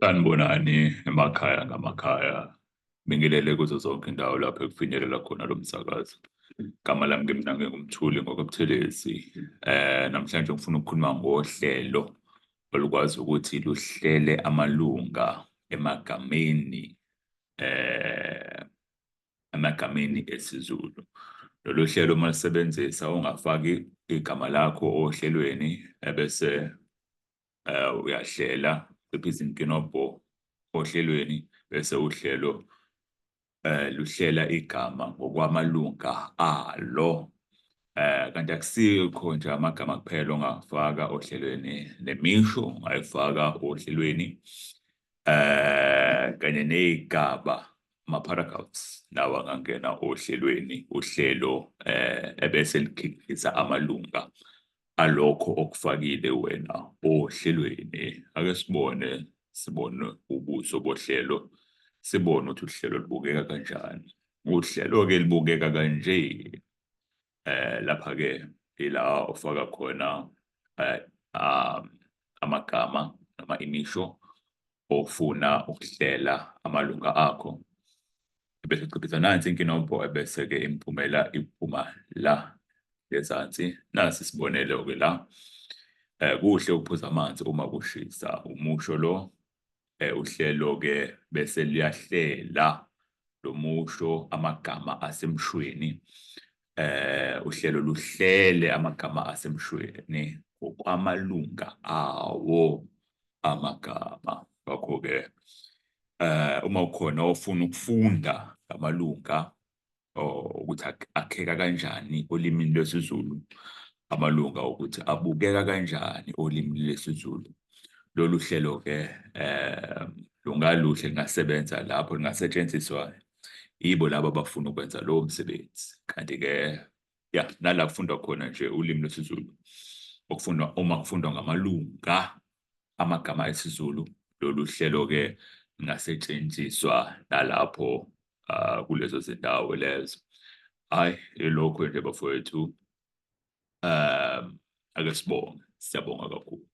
Sanibonani emakhaya ngamakhaya, bingelele kuzo zonke indawo lapho ekufinyelela khona lo msakazo. Igama lami ke mina nginguMthuli ngokwaButhelezi. Namhlanje ngifuna ukukhuluma ngohlelo olukwazi ukuthi luhlele amalunga emagameni eh emagameni esiZulu. Lolu hlelo uma lisebenzisa ungafaki igama lakho ohlelweni ebese uyahlela uciphisa izinkinobho ohlelweni bese uhlelo luhlela igama ngokwamalunga alo. Kanti akusikho nje amagama kuphela ongafaka ohlelweni, nemisho ungayifaka ohlelweni kanye nezigaba, ama-paragraphs nawo angangena ohlelweni, uhlelo ebese likhiqiza amalunga alokho okufakile wena ohlelweni. Ake sibone, sibone ubuso bohlelo, sibone ukuthi uhlelo lubukeka kanjani. Uhlelo-ke libukeka kanje. Lapha-ke ila ofaka khona amagama noma imisho ofuna ukuhlela amalunga akho. Ebese uciphisa nansi inkinobho, ebese-ke imiphumela iphuma la ngezansi. Nasi isibonelo-ke la. Kuhle ukuphuza amanzi uma kushisa. Umusho lo, uhlelo-ke bese liyahlela lo musho amagama asemshweni. Uhlelo luhlele amagama asemshweni ngokwamalunga awo amagama. Ngakho-ke uma ukhona ofuna ukufunda ngamalunga ukuthi akheka kanjani olimini lwesiZulu, amalunga ukuthi abukeka kanjani olimini lwesiZulu, lolu hlelo-ke lungaluhle, lungasebenza lapho, lungasetshenziswa yibo laba abafuna ukwenza lowo msebenzi. Kanti-ke ya nala kufundwa khona nje ulimi lwesiZulu, okufundwa uma kufundwa ngamalunga amagama esiZulu, lolu hlelo-ke lungasetshenziswa nalapho kulezo zindawo lezo. Hhayi, ilokho nje bafowethu, ake sibonge, siyabonga kakhulu.